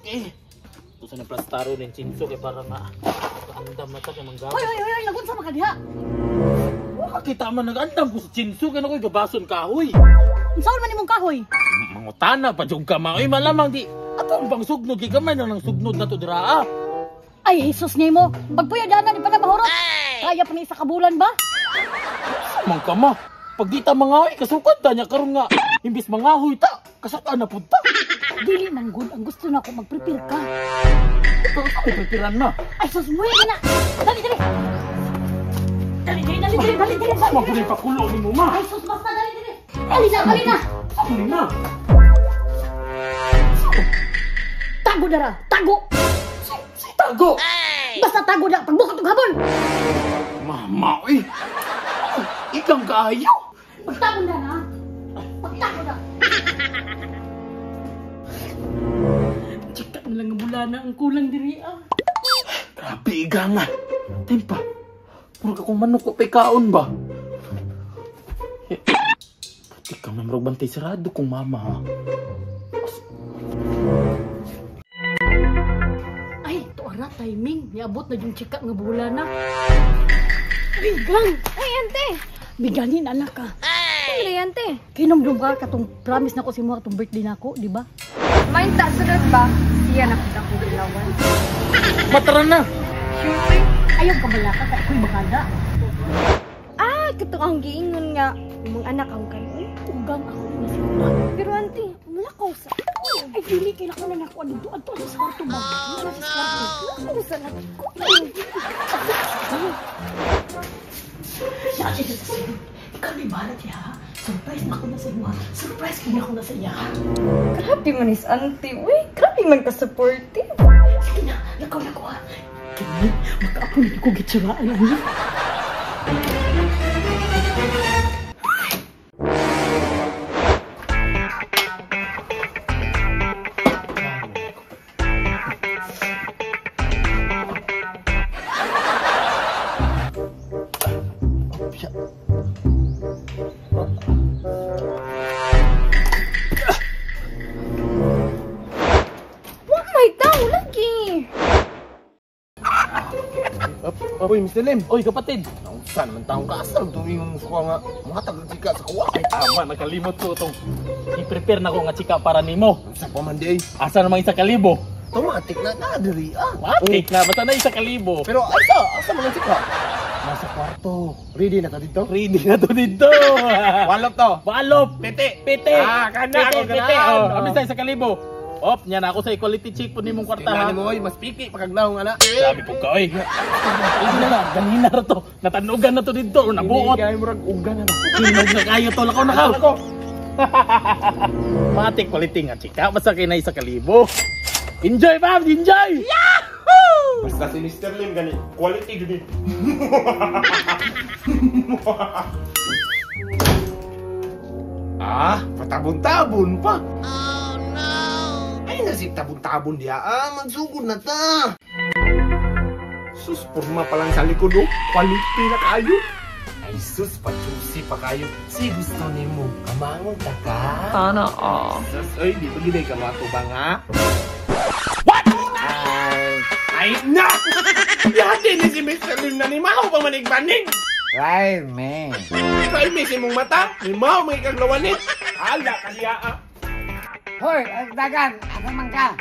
Okay. Ito sa naplastaro ng chinso kay para nga andam na ta kay manggabot. Hoy, hoy, hoy, hoy, nagunsa man ka diha? Wa kita man nag-andam ko sa chinso kay nakoy gabason kahoy. Unsaon man nimong kahoy? Mangutana pa jud ka ma. Oy, malamang di ato ang pangsugnod kay gamay na nang sugnod na to dira ah. Ay, Jesus nimo. Pagpuyo dana di pa na mahurot. Kaya pa ni isa ka bulan ba? Man ka ma. Pag di ta mangahoy kasukad ta nya karon nga imbis mangahoy ta, kasukan na pud ta. Dili man gud ang gusto nako mag-prepare ka. Prepare na. Ay sus, muhi ka na. Dali dali. Dali dali dali dali dali dali. Maguri pa kulo nimo ma. Ay sus, basta dali dali. Dali na, dali na. Dali na. Tago dara, tago. Si tago. Basta tago na pagbukat og habol. Mama oy. Ikang kaayo. Pagtago na na. Pagtago na. Chika na lang ang bulana ang kulang diri ah. Grabe iga nga. Tempa. Murag akong manok ko pa'y kaon ba? Puti ka na murag bantay sarado kong mama ha. Ay, tuara timing. Niabot na yung chika nga bulana. Ay, gang! Ay, ante! Biganin anak ka. Ay, ante! Kinumdum ka katong promise na ko si mo katong birthday na ako, di ba? Mainta, sunod ba? Siya na kita kong gilawan. Matara na! Sure. Ayaw ka balaka, kaya ako'y bakada. Ah, katong ang giingon nga. Imong anak ang kanon. Ugang ako na sigura. Pero ante, wala ka sa... Ay, dili, kailangan ko na nakuha dito. Ato, sa kwarto ba? Wala sa kwarto. Wala ka sa ko. Ikaw di ba na siya? Surprise na ako na sa iyo. Surprise kaya ako na sa iya. Grabe man is ante. Uy, grabe man ka supportive. Sige na, lakaw na ko ha. Kini, makaapon na ko gitsuraan niya. Uy, Mr. Lim. Uy, kapatid. Nausan man taong kaasal. Tuwing suka nga, mga tagal-chika sa kuwa. Ay, tama. Nakalimot ko itong i-prepare na ko nga chika para nimo. Sa pa man di ay. Asa namang 1,000? Automatic na na, diri ah. Matik na. Basta na 1,000. Pero asa man ang chika? Nasa kwarto. Ready na ta dito? Ready na to dito. Walop to. Walop. Pete. Pete. Ah, kana pete, ako pete. Oh, abis na 1,000. Op, niya na ako sa equality check po nimong kwarta ha. Tingnan mo oy, mas piki pagkaglahong ana. Sabi po ka oy. Hindi na lang, ganina ra to. Natanugan na to dito or nabuot. Hindi kayo murag ugan na ba. Hinog na kayo to lakaw na ka. Matik quality nga chika, basta kay na 1,000. Enjoy, Pam, enjoy. Yahoo! Basta si Mr. Lim gani, quality gani. Ah, patabon-tabon pa. Ay, nasi tabon-tabon diya. Ah, magsugod na ta. Sus, porma pa lang sa likod, oh. Quality na kayo. Ay, sus, pa-juicy pa kayo. Si gusto ni mo, kamangon ta ka. Sana, ah. Sus, oy, di pa giday ka matubang, ha? What? Ay, ay na! Yati ni si Mr. Lim na ni Maho pa manig-banig. Try me. Try me si mong mata. Ni Maho may kaglawanit. Hala, kaliya, ah. Hoy, ang dagan! Asa man ka?